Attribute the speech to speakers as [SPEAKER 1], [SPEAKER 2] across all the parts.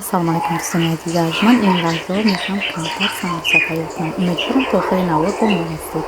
[SPEAKER 1] Ассалому алайкум, дӯстони азиз. Ман ин лаҳзаҳо мехоҳам камтар самбуса тайёр кунам. Умедворам, то охири навор бо мо ҳастед.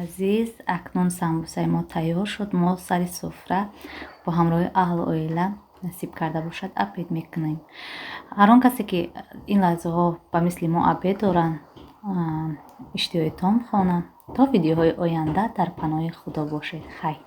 [SPEAKER 1] Азиз, акнун самбусаи мо тайёр шуд. Мо сари суфра бо ҳамроҳи аҳлу оила, насиб карда бошад, обед мекунем. Ҳар он касе, ки ин лаҳзаҳо ба мисли мо обед доранд, иштиҳои том хонанд. То видеоҳои оянда дар паноҳи Худо бошед. Хайр.